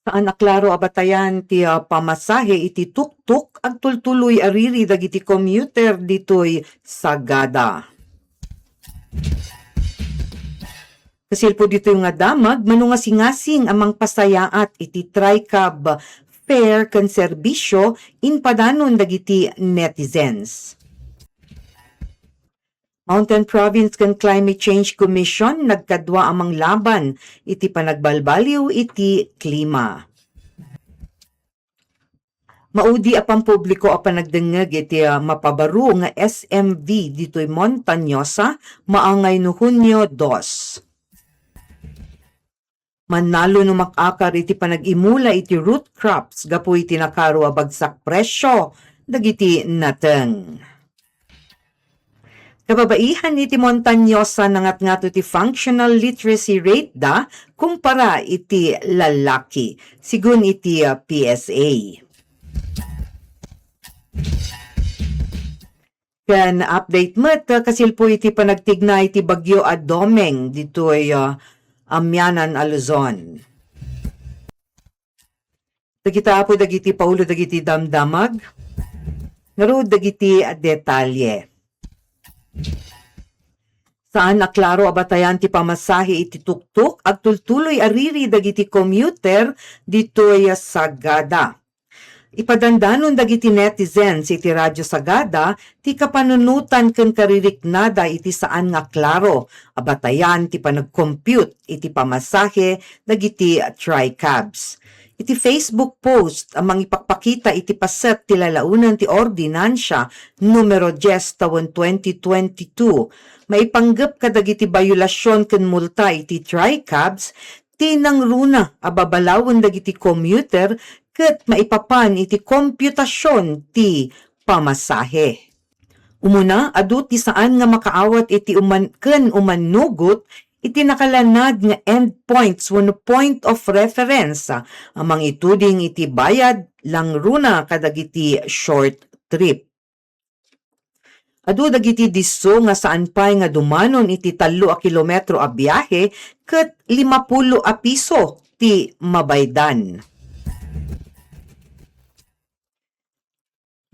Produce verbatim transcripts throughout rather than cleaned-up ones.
Saan a klaro a batayan ti, ah, pamasahe iti tuktok agtultuloy a riri dagiti commuter ditoy Sagada. Kasilpo ditoy nga damag, mano nga singasing a mangpasayaat iti TRICAB fare ken serbisyo impadanon dagiti netizens. Mountain Province ken Climate Change Commission nagkadua a manglaban iti panagbalbaliw iti klima. Maudi a pampubliko a panagdengngeg iti, ah, mapabaro nga S M V ditoy Montañosa, maangay no Hunio dos. Mannalo no mak-akar iti panag-imula iti root crops gapu iti nakaro a bagsak presyo dagiti nateng. Kababaihan iti Montañosa, nangatngato ti functional literacy rate da kumpara iti lalaki, sigun iti, ah, P S A. Ken update met, ah, kasilpo iti panagtigna iti bagyo a Domeng ditoy, ah, Amianan a Luzon. Dagita, Apo, dagiti paulo dagiti damdamag. Ngarud dagiti detalye. Saan a klaro a batayan ti pamasahe iti tuktok agtultuloy a riri dagiti commuter ditoy Sagada. Ipadandanon dagiti netizens iti Radyo Sagada ti kapanunotan ken kaririknada iti saan nga klaro a batayan ti panag-compute iti pamasahe dagiti TRICABs. Iti Facebook post a mangipakpakita iti paset ti lalaonen ti Ordinansia Numero dies tawen twenty twenty-two, maipanggep kadagiti bayolasion ken multa iti TRICABs ti nangruna a babalawen dagiti commuter ket maipapan iti komputasion ti pamasahe. Umuna, adu ti saan nga makaawat iti uman-, ken umannugot iti nakalanad nga endpoints wenno point of reference a mangituding iti bayad langruna kadagiti short trip. Adu dagiti disso nga saan pay nga dumanon iti tallo a kilometro a biahe ket limapulo a piso ti mabaydan.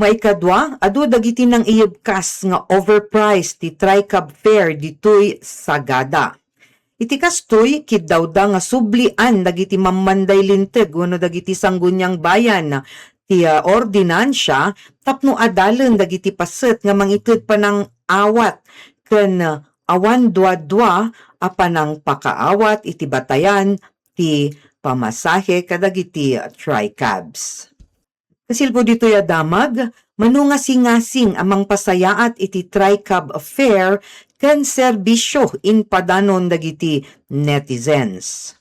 Maikadua, adu dagiti nangiyebkas nga overpriced ti TRICAB fare ditoy Sagada. Iti kastoy, kiddawda nga sublian dagiti mammanday linteg wenno dagiti sangguniang bayan ti, ah, ordinansia tapno adalen dagiti paset nga mangited panangawat ken, ah, awan duadua a panangpakaawat iti batayan ti pamasahe kadagiti TRICABs. Kasilpo ditoy a damag, mano nga singasing a mangpasayaat iti TRICAB fare ken serbisyo impadanon dagiti netizens.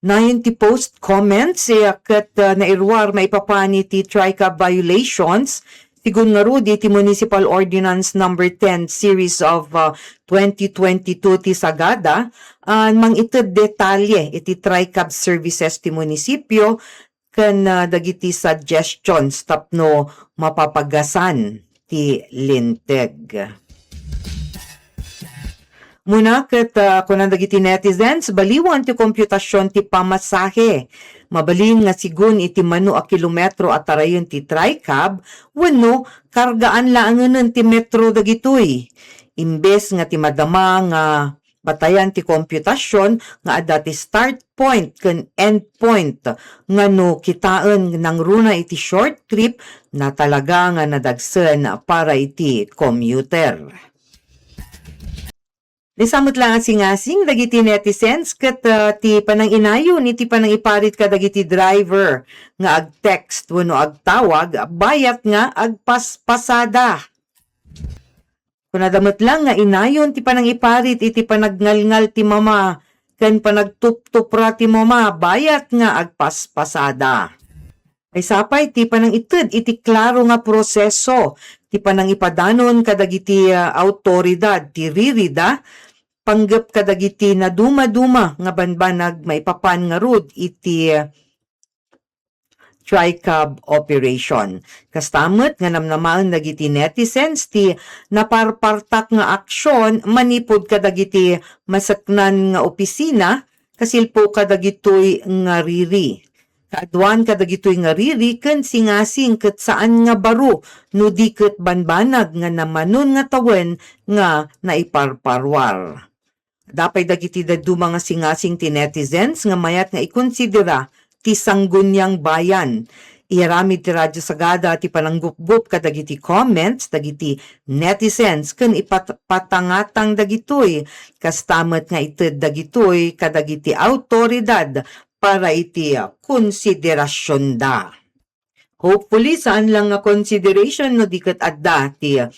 Nayon ti post comments, eh, ket, ah, nairuar maipapan iti TRICAB violations, sigun ngarud iti Municipal Ordinance Number ten Series of, ah, twenty twenty-two ti Sagada, ah, mangited detalye iti TRICAB services ti munisipyo ken, ah, dagiti suggestions tapno mapapagasan ti linteg. Muna ket, ah, kuna dagiti netizens, baliwan ti komputasion ti pamasahe. Mabalin nga sigun iti mano a kilometro a tarayen ti TRICAB wenno kargaan laengenen ti metro dagitoy. Imbes nga ti madama nga batayan ti komputasion nga adda ti start point ken end point nga no kitaen nangruna iti short trip, natalaga nga nadagsen para iti commuter. Maysa met laeng a singasing dagiti netizens ket, ah, ti pananginayon iti panangiparit kadagiti driver nga ag-text wenno agtawag bayat nga agpaspasada. Kunada met laeng nga inayon ti panangiparit iti panagngalngal ti mama ken panagtuptupra ti mama bayat nga agpaspasada. Maysa pay ti panangited iti klaro nga proseso ti panangipadanon kadagiti, ah, awtoridad ti ririda, panggep kadagiti nadumaduma nga banbanag maipapan ngarud iti, ah, TRICAB operation. Kasta met nga namnamaen dagiti netizens ti naparpartak nga aksyon manipud kadagiti maseknan nga opisina kasilpo kadagitoy nga riri. Kaaduan kadagitoy nga riri ken singasing ket saan nga baro no di ket banbanag nga namanon nga tawen nga naiparparuar. Adda pay dagiti dadduma nga singasing ti netizens nga mayat nga ikonsidera ti Sangguniang Bayan. Iyaramid ti Radyo Sagada ti pananggupgop kadagiti comments dagiti netizens ken ipat-, patangatang dagitoy, kasta met nga ited dagitoy kadagiti awtoridad para iti, ah, konsiderasionda. Hopefully, saan lang nga consideration no di ket adda ti, ah,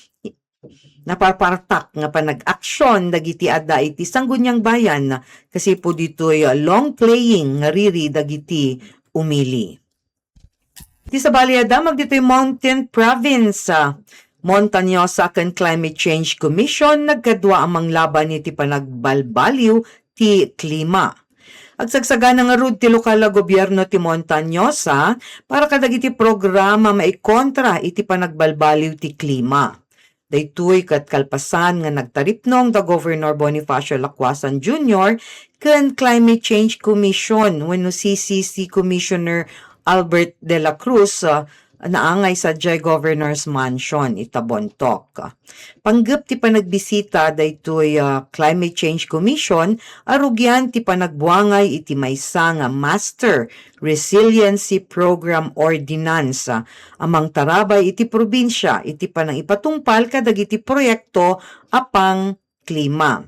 naparpartak nga panag-aksyon dagiti adda iti Sangguniang Bayan, kasilpo ditoy, ah, long playing nga riri dagiti umili. Ti sabali a damag ditoy Mountain Province, ah, Montañosa ken Climate Change Commission nagkadua a manglaban iti panagbalbaliw ti klima. Agsagsagana ngarud ti lokal a gobierno ti Montañosa para kadagiti programa maikontra iti panagbalbaliw ti klima. Daytoy ket kalpasan nga nagtaripnong da Governor Bonifacio Lacuasan Junior ken Climate Change Commission wenno C C C Commissioner Albert de la Cruz, ah, naangay sadiay Governor's Mansion ita Bontoc. Panggep ti panagbisita daytoy, ah, Climate Change Commission a rugian ti panagbuangay iti maysa nga Master Resiliency Program Ordinance, ah, a mangtarabay iti probinsia iti panangipatungpal kadagiti proyekto a pangklima.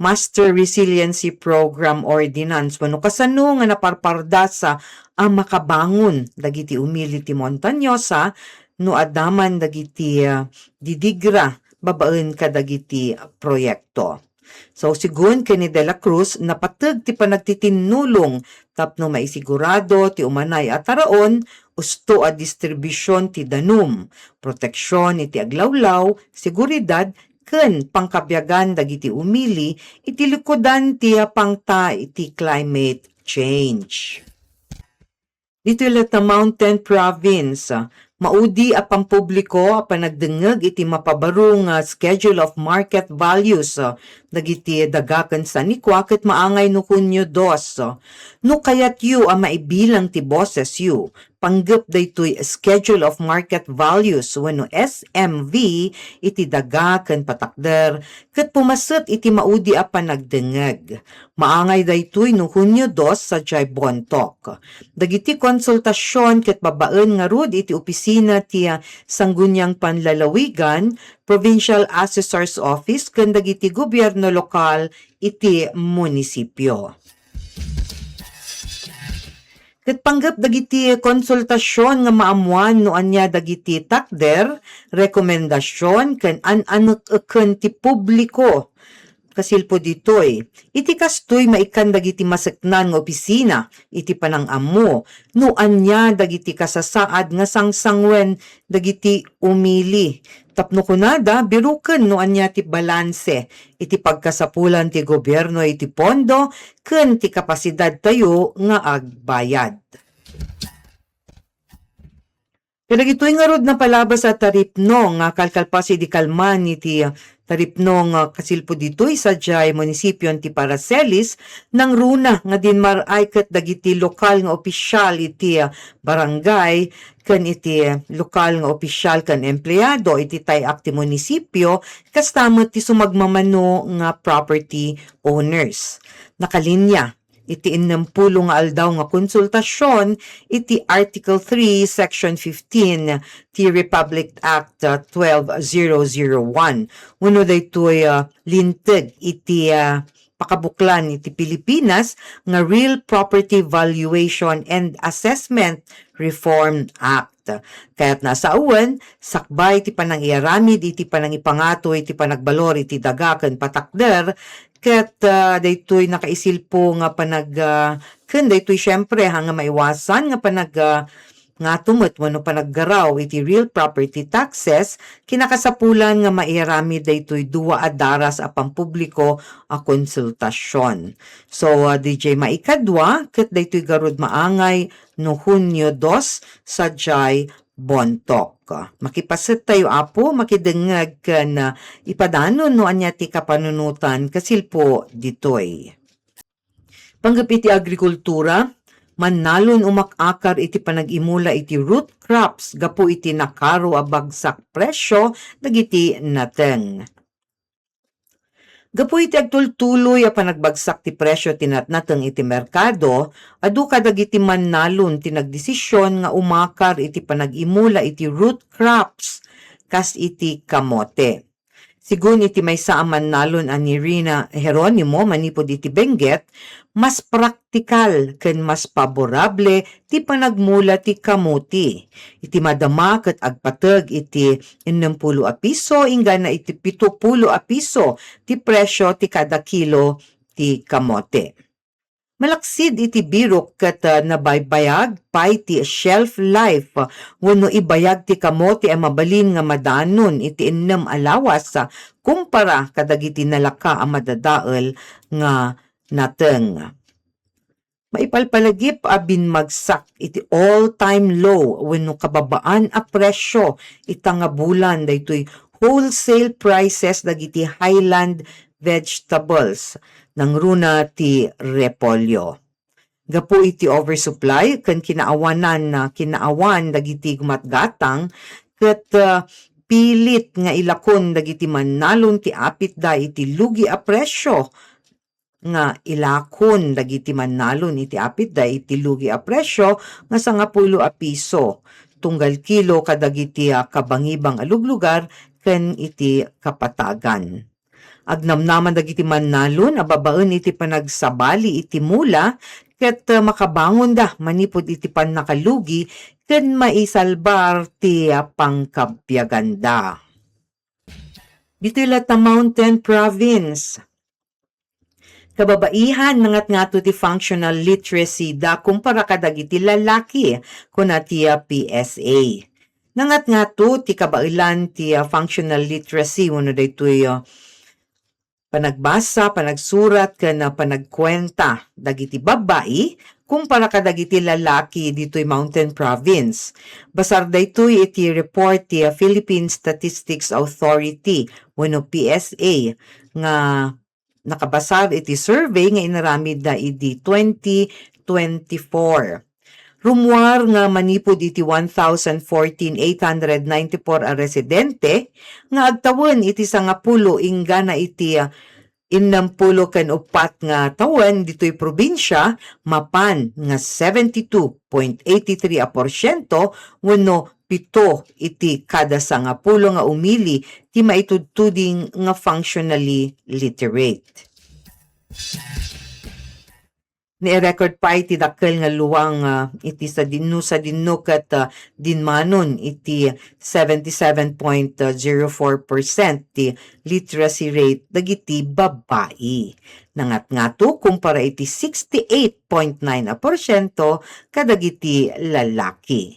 Master Resiliency Program Ordinance wenno kasano nga naparpardas a makabangon dagiti umili ti Montañosa no adda man dagiti, ah, didigra babaen kadagiti proyekto. So, sigun ken ni De La Cruz, napateg ti panagtitinnulong tapno maisigurado ti umanay a taraon, usto a distribusion ti danum, proteksion iti aglawlaw, seguridad, ken pangkabiagan dagiti umili iti likudan ti pangta iti climate change. Ditoy latta Mountain Province, maudi a pampubliko a panagdengngeg iti mapabaro nga Schedule of Market Values, ah, dagiti daga ken sanikua ket maangay no Hunio dos. No kayatyo a maibilang ti bosesyo, panggep daytoy Schedule of Market Values wenno S M V iti daga ken patakder ket pumasset iti maudi a panagdengngeg. Maangay daytoy no Hunio dos sadiay Bontoc. Dagiti konsultasion ket babaen ngarud iti opisina ti, ah, Sangguniang Panlalawigan, Provincial Assessor's Office ken dagiti gobierno lokal iti munisipio. Ket panggep dagiti konsultasion nga maammuan no ania dagiti takder, rekomendasion, ken an-annek-ekken ti publiko. Kasilpo ditoy, iti kastoy maikkan dagiti maseknan nga opisina iti panangammo no ania dagiti kasasaad nga sangsanguen dagiti umili. Tapno kunada, biruken no ania ti balanse iti pagkasapulan ti gobierno iti pondo ken ti kapasidadtayo nga agbayad. Kadagitoy ngarud napalabas a taripnong nga kalkalpas idi kalman iti taripnong, ah, kasilpo ditoy sadiay munisipion ti Paracelis, nangruna nga dinmar-ay ket dagiti lokal nga opisyal iti, ah, barangay ken iti lokal nga opisyal ken empleado iti tay-ak ti munisipio, kasta met ti sumagmamano nga property owners. Nakalinya iti innem pulo nga aldaw nga konsultasion iti Article three, Section fifteen ti Republic Act, uh, twelve zero zero one. Wenno daytoy, uh, linteg iti, uh, pakabuklan iti Pilipinas nga Real Property Valuation and Assessment Reform Act. Kayatna a sawen, sakbay ti panangiaramid iti panangipangato iti panagbalor iti daga ken patakder, ket, ah, daytoy nakaisilpo nga panag-, ah, ken daytoy siempre, ha, nga maiwasan nga panag-, ah, ngato met wenno panaggaraw iti real property taxes, kinakasapulan nga maiaramid daytoy dua a daras a pampubliko a konsultasion. So, ah, D J maikadua, ket daytoy garud maangay no Hunio dos, sadiay Bontoc. Makipaset tayo, Apo, makidengngeg ken, ah, ipadanon no ania ti kapanunotan kasilpo ditoy. Panggep iti agrikultura, mannalon umak-akar iti panag-imula iti root crops gapu iti nakaro a bagsak presyo dagiti nateng. Gapu iti agtultuloy a panagbagsak ti presyo ti natnateng iti merkado, adu kadagiti mannalon ti nagdesisyon nga umakar iti panag-imula iti root crops kas iti kamote. Sigun iti maysa a mannalon a ni Rina Jeronimo manipud iti Benguet, mas praktikal ken mas favorable ti panagmula ti kamote. Iti madama ket agpateg iti ennem pulo a piso inggana iti pito pulo a piso ti presyo ti kada kilo ti kamote. Malaksid iti birok ket, ah, nabaybayag pay ti shelf life wenno ibayag ti kamote a mabalin nga madanon iti ennem a lawas, ah, kumpara kadagiti nalaka a madadael nga nateng. Maipalpalagip a bimmagsak iti all-time low wenno kababaan a presyo ita nga bulan daytoy wholesale prices dagiti highland vegetables, nangruna ti repolyo. Gapu iti oversupply ken kinaawanan na kinaawan dagiti gumatgatang, ket, ah, pilit nga ilakon dagiti mannalon ti apitda iti lugi a presyo nga ilakon dagiti mannalon iti apitda iti lugi a presyo nga sangapulo a piso tunggal kilo kadagiti, ah, kabangibang a luglugar ken iti kapatagan. Agnamnaman dagiti mannalon a babaen iti panagsabali iti mula ket, ah, makabangonda manipud iti pannakalugi ken maisalbar ti, ah, pangkabiaganda. Ditoy latta Mountain Province. Kababaihan, nangatngato ti functional literacy da kumpara kadagiti lalaki, kuna ti, ah, P S A. Nangatngato ti kabaelan ti, ah, functional literacy wenno daytoy, ah, panagbasa, panagsurat, ken, ah, panagkuenta dagiti babbai kumpara kadagiti lalaki ditoy Mountain Province. Basar daytoy iti report ti, ah, Philippine Statistics Authority wenno P S A nga nakabasar iti survey nga inaramidda idi twenty twenty-four. Rummuar nga manipud iti one thousand fourteen eight hundred ninety-four a residente nga agtawen iti sangapulo inggana iti, ah, innampulo ken uppat nga tawen ditoy probinsia, mapan nga seventy-two point eighty-three a porsiento wenno pito iti kada sangapulo nga umili ti maitudtuding nga functionally literate. Ni-record pay ti dakkel nga luang, ah, iti sadinno-sadinno ket, ah, dinmanon iti seventy-seven point zero four percent ti literacy rate dagiti babbai. Nangatngato kumpara iti sixty-eight point nine a porsiento kadagiti lalaki.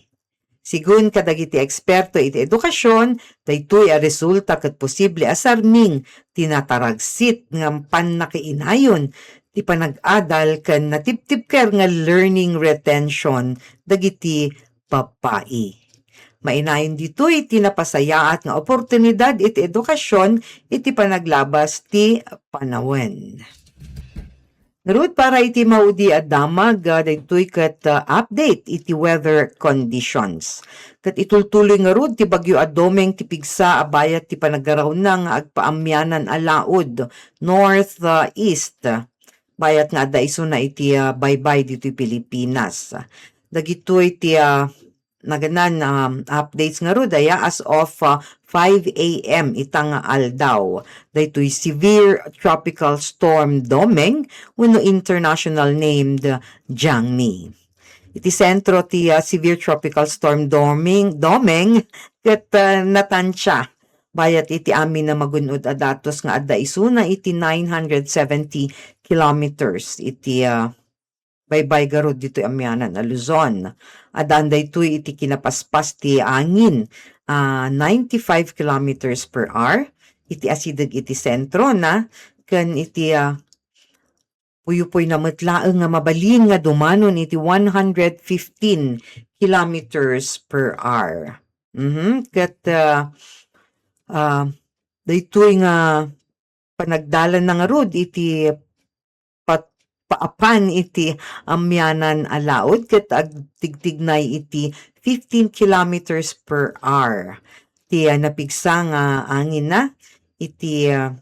Sigun kadagiti eksperto iti edukasion, daytoy a resulta ket posible a sarming ti nataragsit nga pannakainayon ti panag-adal ken natibtibker nga learning retention dagiti babbai. Mainayon ditoy ti napasayaat nga oportunidad iti edukasion iti panaglabas ti panawen. Ngarud, para iti maudi a damag, ah, daytoy ket, ah, update iti weather conditions. Ket itultuloy ngarud ti bagyo a Domeng ti pigsa a bayat ti panaggarawna nga agpaamianan a laud north, ah, east. Bayat nga adda isuna iti, ah, baybay ditoy Pilipinas. Dagitoy ti, ah, nagannan, um, updates ngarud aya as of, uh, five a m ita nga aldaw. Daytoy severe tropical storm Domeng wenno international named Jangmi. Iti sentro ti, uh, severe tropical storm Domeng, Domeng ket, uh, natansia bayat iti amin a magun-od a datos nga adda isuna iti nine hundred seventy kilometers iti, uh, baybay garud ditoy amianan a Luzon. Addaan daytoy iti kinapaspas ti angin, ah, ninety-five kilometers per hour, iti asideg iti sentro na, ken iti, ah, puyupoy na met laeng nga mabalin nga dumanon iti one hundred fifteen kilometers per hour. Mhm. Ket, ah, ah, daytoy nga panagdalan na ngarud iti pat-, agpaapan iti amianan a laud ket agtigtignay iti fifteen kilometers per hour. Ti, ah, napigsa nga anginna iti, ah,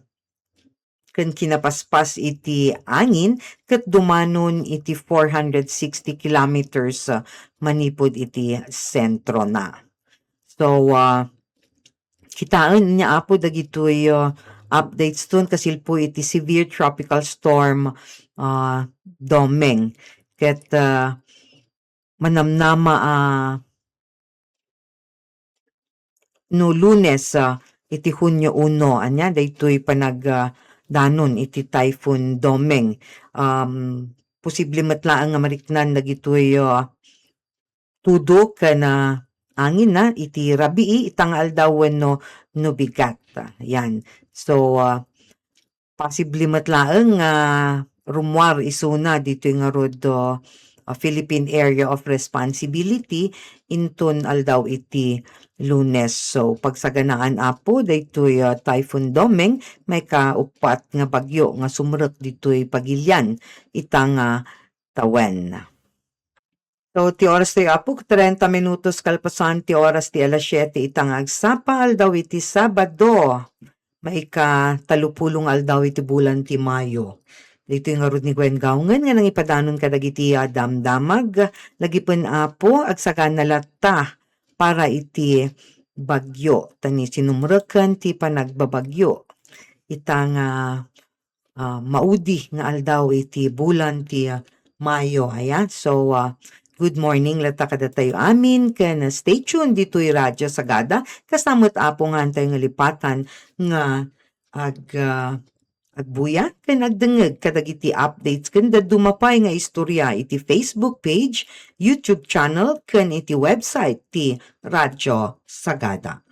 ken kinapaspas iti angin ket dumanon iti four hundred sixty kilometers, ah, manipud iti sentrona. So, ah, kitaen nia, Apo, dagitoy, ah, updates ton kasilpo iti severe tropical storm, ah, Domeng. Ket, ah, manamnama a no Lunes, ah, iti Hunyo uno, ania, daytoy panag, ah, danon iti Typhoon Domeng. Um, posible met laeng nga mariknan dagitoy, ah, tudok ken, ah, angin na iti rabii, ita nga aldaw wenno no bigat. Yan. So, ah, posible met laeng nga rummuar isuna ditoy ngarud, ah, Philippine Area of Responsibility inton aldaw iti Lunes. So, pagsaganaan, Apo, daytoy, ah, Typhoon Domeng, maikauppat nga bagyo nga sumrek ditoy Pagilian ita nga tawen. So, ti oras tayo, Apo, trenta minutos kalpasan ti oras ti alas siete ita nga agsapa, aldaw iti Sabado. Maika talupulong aldaw iti bulan ti Mayo. Ditoy ngarud ni Gwen Gaungen nga nangipadanon kadagiti, ah, damdamag. Lagipen, Apo, agsagana latta para iti bagyo. Ta ni sinumreken ti panagbabagyo. Ita nga ah, maudi nga aldaw iti bulan ti, ah, Mayo. Ayan. So, ah, good morning latta kadatayo amin, ken, ah, stay tuned ditoy Radyo Sagada. Kasta met, Apo, nga antay nga lipatan nga ag-, ah, agbuya ken agdengngeg kadagiti updates ken dadduma pay nga istorya iti Facebook page, YouTube channel, ken iti website ti Radyo Sagada.